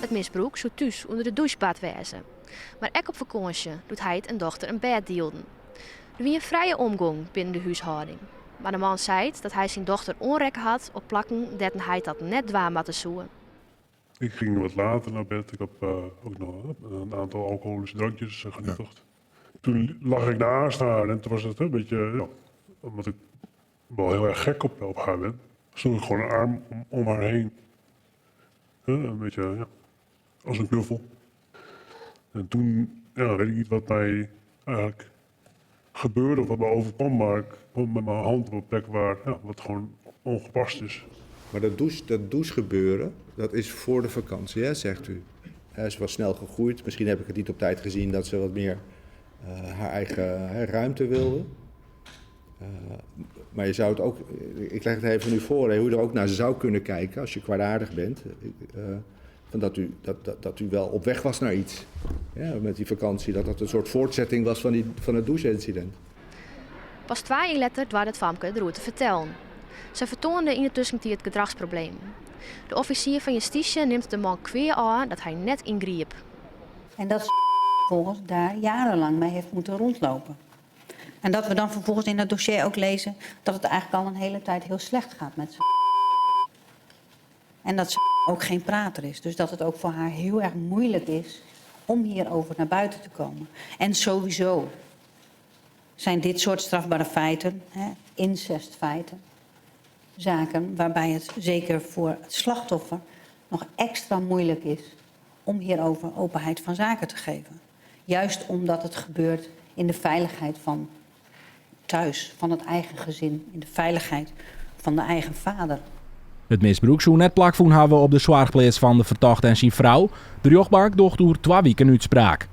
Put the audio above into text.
It misbrûk soe thús ûnder de dûs bard wêze. Mar ek op fakânsje, doe't heit en dochter in bêd dielden. Der wie in frije omgong binnen de húshâlding. Mar de man seit dat hy syn dochter oanrekke hat op plakken dêr't in heit dat net dwaan moatte soe. Ik ging wat later naar bed. Ik heb ook nog een aantal alcoholische drankjes genuttigd. Toen lag ik naast haar en toen was het een beetje, ja, omdat ik wel heel erg gek op haar ben, sloeg ik gewoon een arm om haar heen. Een beetje, ja, als een knuffel. En toen, ja, weet ik niet wat mij eigenlijk gebeurde of wat me overkwam, maar ik kwam met mijn hand op een plek waar, ja, wat gewoon ongepast is. Maar dat douchegebeuren, dat is voor de vakantie, hè, zegt u. Ze was snel gegroeid. Misschien heb ik het niet op tijd gezien dat ze wat meer haar eigen, hè, ruimte wilde. Maar je zou het ook, ik leg het even nu voor, hè, hoe je er ook naar zou kunnen kijken als je kwaadaardig bent. Van dat u wel op weg was naar iets. Ja, met die vakantie, dat dat een soort voortzetting was van het douche-incident. Pas 2 jaar letter doarde it famke deroer te fertellen. Se fertoande yn de tuskentiid gedrachsproblemen. De offisier fan justysje nimt de man kwea ôf dat hy net yngriep. En dat vervolgens daar jarenlang mee heeft moeten rondlopen. En dat we dan vervolgens in het dossier ook lezen dat het eigenlijk al een hele tijd heel slecht gaat met ze. En dat ze ook geen prater is. Dus dat het ook voor haar heel erg moeilijk is om hierover naar buiten te komen. En sowieso zijn dit soort strafbare feiten, hè, incestfeiten, zaken waarbij het zeker voor het slachtoffer nog extra moeilijk is om hierover openheid van zaken te geven. Juist omdat het gebeurt in de veiligheid van thuis, van het eigen gezin, in de veiligheid van de eigen vader. It misbrûk soe net plakfûn hawwe op de soarchpleats fan de fertochte en syn frou. De rjochtbank docht oer 2 wiken útspraak.